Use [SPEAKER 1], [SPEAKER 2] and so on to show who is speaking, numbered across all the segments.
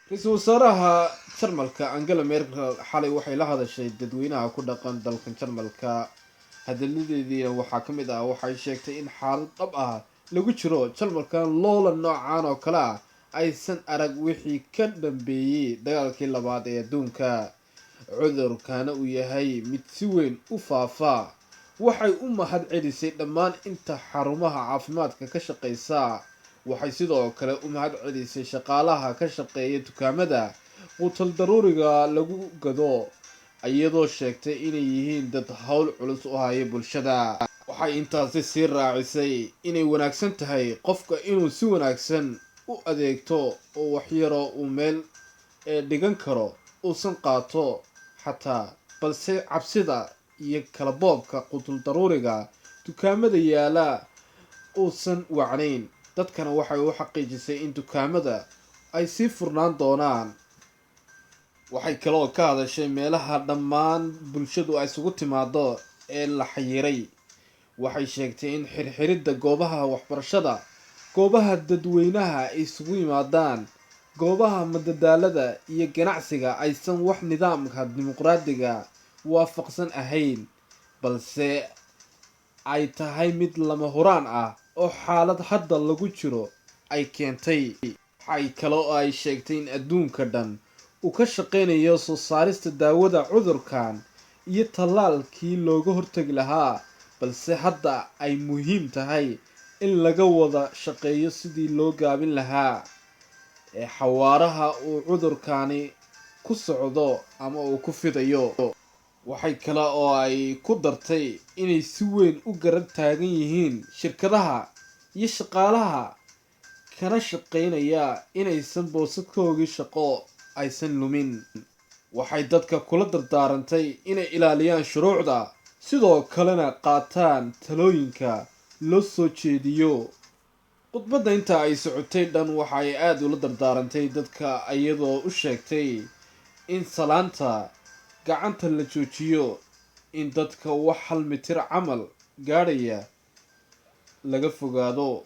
[SPEAKER 1] Ra-iisul wasaaraha Jarmalka Angela Merkel xalay waxay la hadashay dadweynaha ku dhaqan dalkan Jarmalka. Hadaladeediina waxaa ka mid ah, waxay sheegtay in xaalad dhab ah lagu jiro, Jarmalkan loolan noocan oo kale ah aysan arag wixii ka dambeeyey dagaalkii labaad ee adduunka, cudurkana uu yahay mid si weyn u faafa. Waxay u mahad celisay dhammaan inta xarumaha caafimaadka ka shaqeysa. Waxay sidoo kale u mahad celisay shaqaalaha ka shaqeeya dukaamada quutal daruuriga lagu gado, iyadoo sheegtay inay yihiin dad howl culus u haya bulshada. Waxay intaasi sii raacisay inay wanaagsan tahay qofka inuu si wanaagsan u adeegto oo waxyaroo uu meel ee dhigan karo uusan qaato xataa, balse cabsida iyo kala boobka quutul daruuriga dukaamada yaala uusan wacnayn. Dadkana waxay u xaqiijisay in dukaamada ay sii furnaan doonaan. Waxay kaloo ka hadashay meelaha dhammaan bulshadu ay isugu timaado ee la xayiray. Waxay sheegtay in xirxiridda goobaha waxbarashada, goobaha dadweynaha ay isugu yimaadaan, goobaha madadaalada iyo ganacsiga aysan wax nidaamka dimuqraadiga waafaqsan ahayn, balse ay tahay mid lama huraan ah oo xaalad hadda lagu jiro ay keentay. Waxay kale oo ay sheegtay in adduunka dhan uu ka shaqeynayo soo saarista daawada cudurkan iyo tallaalkii looga hortagi lahaa, balse hadda ay muhiim tahay in laga wada shaqeeyo sidii loo gaabin lahaa ee xawaaraha uu cudurkani ku socdo ama uu ku fidayo. Waxay kale oo ay ku dartay inay si weyn u garab taagan yihiin shirkadaha iyo shaqaalaha, kana shaqeynaya inaysan boosaskoogii shaqo aysan lumin. Waxay dadka kula dardaarantay inay ilaaliyaan shuruucda, sidoo kalena qaataan talooyinka loo soo jeediyo. Khudbadda inta ay socotay dhan waxa ay aada ula dardaarantay dadka, iyadoo u sheegtay in salaanta gacanta la joojiyo, in dadka wax 1 mitir camal gaadhaya laga fogaado.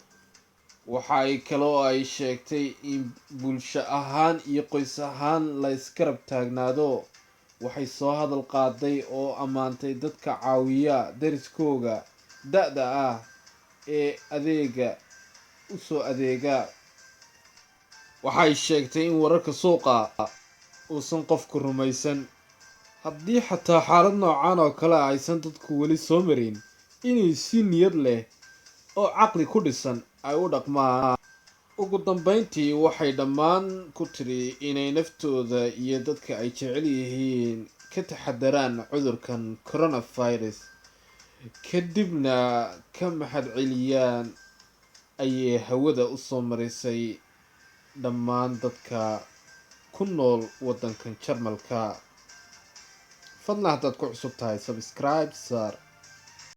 [SPEAKER 1] Waxa ay kaloo ay sheegtay in bulsho ahaan iyo qoys ahaan la iskarab taagnaado. Waxay soo hadal qaaday oo ammaantay dadka caawiya deriskooga da-da ah ee adeega u soo adeega. Waxay sheegtay in wararka suuqa uusan qofku rumaysan haddii xataa xaalad noocan oo kale aysan dadku weli soo marin, inay si niyad leh oo caqli ku dhisan ay u dhaqmaan. Ugu dambeyntii waxay dhammaan ku tiri inay naftooda iyo dadka ay jecel yihiin ka taxadaraan cudurkan coronavirus, kadibna ka mahad celiyaan ayay hawada usoo marisay dhammaan dadka ku nool waddankan Jarmalka. Fadlan haddaad ku cusub tahay, subscribe saar.